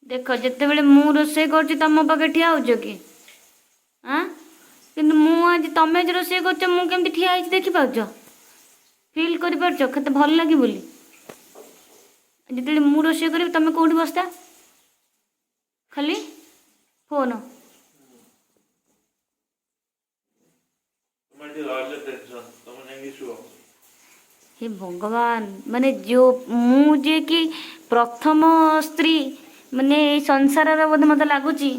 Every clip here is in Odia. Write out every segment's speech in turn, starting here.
ଦେଖ, ଯେତେବେଳେ ମୁଁ ରୋଷେଇ କରୁଛି ତମ ପାଖେ ଠିଆ ହଉଛ କି? ଆଁ, କିନ୍ତୁ ମୁଁ ଆଜି, ତମେ ଆଜି ରୋଷେଇ କରୁଛ, ମୁଁ କେମିତି ଠିଆ ହେଇଛି ଦେଖିପାରୁଛ? ଫିଲ୍ କରିପାରୁଛ କେତେ ଭଲ ଲାଗେ ବୋଲି? ଯେତେବେଳେ ମୁଁ ରୋଷେଇ କରିବି, ତମେ କୋଉଠି ବସିଥା, ଖାଲି ଫୋନ। ତୁମେ ଏଠି ରହିଲେ ଟେନସନ୍, ତମେ ଯାଇକି ଶୁଅ। ହେ ଭଗବାନ! ମାନେ ଯୋଉ ମୁଁ ଯିଏ କି ପ୍ରଥମ ସ୍ତ୍ରୀ, ମାନେ ଏଇ ସଂସାରର ବୋଧେ ମୋତେ ଲାଗୁଛି,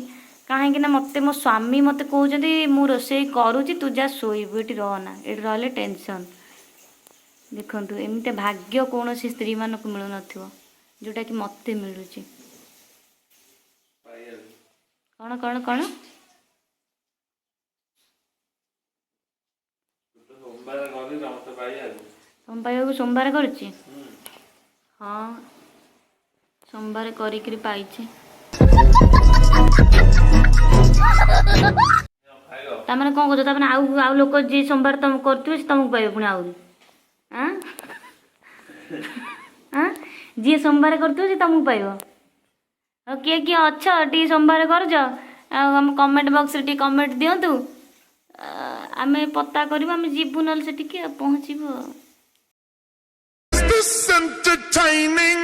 କାହିଁକି ନା ମୋତେ ମୋ ସ୍ୱାମୀ ମୋତେ କହୁଛନ୍ତି, ମୁଁ ରୋଷେଇ କରୁଛି, ତୁ ଯା ଶୋଇବୁ, ଏଠି ରହନା, ଏଠି ରହିଲେ ଟେନସନ୍। ଦେଖନ୍ତୁ, ଏମିତି ଭାଗ୍ୟ କୌଣସି ସ୍ତ୍ରୀମାନଙ୍କୁ ମିଳୁନଥିବ, ଯେଉଁଟାକି ମୋତେ ମିଳୁଛି। ପାଇବାକୁ। କ'ଣ କ'ଣ କ'ଣ? ତୁ ତ ସୋମବାର କରିଛୁ ମତେ ପାଇବାକୁ। ତମ ପାଇବାକୁ ସୋମବାର କରୁଛି। ହୁଁ। ହଁ, ସୋମବାର କରିକିରି ପାଇଛି। ଖାଇବ। ତାମାନେ କ'ଣ କହୁଛ? ତାମାନେ ଆଉ ଆଉ ଲୋକ ଯିଏ ସୋମବାର ତମ କରୁଥିବେ, ସେ ତମକୁ ପାଇବେ ପୁଣି ଆହୁରି? ଆଁ ଆଁ, ଯିଏ ସୋମବାର କରୁଥିବ ସେ ତମକୁ ପାଇବ। ଆଉ କିଏ କିଏ ଅଛ ଟିକେ ସୋମବାର କରୁଛ, ଆଉ ଆମ କମେଣ୍ଟ ବକ୍ସରେ ଟିକେ କମେଣ୍ଟ ଦିଅନ୍ତୁ। ଆମେ ପତା କରିବୁ, ଆମେ ଯିବୁ ନହେଲେ ସେଠିକି ଆଉ ପହଞ୍ଚିବୁ ଆଉ। Is this entertaining?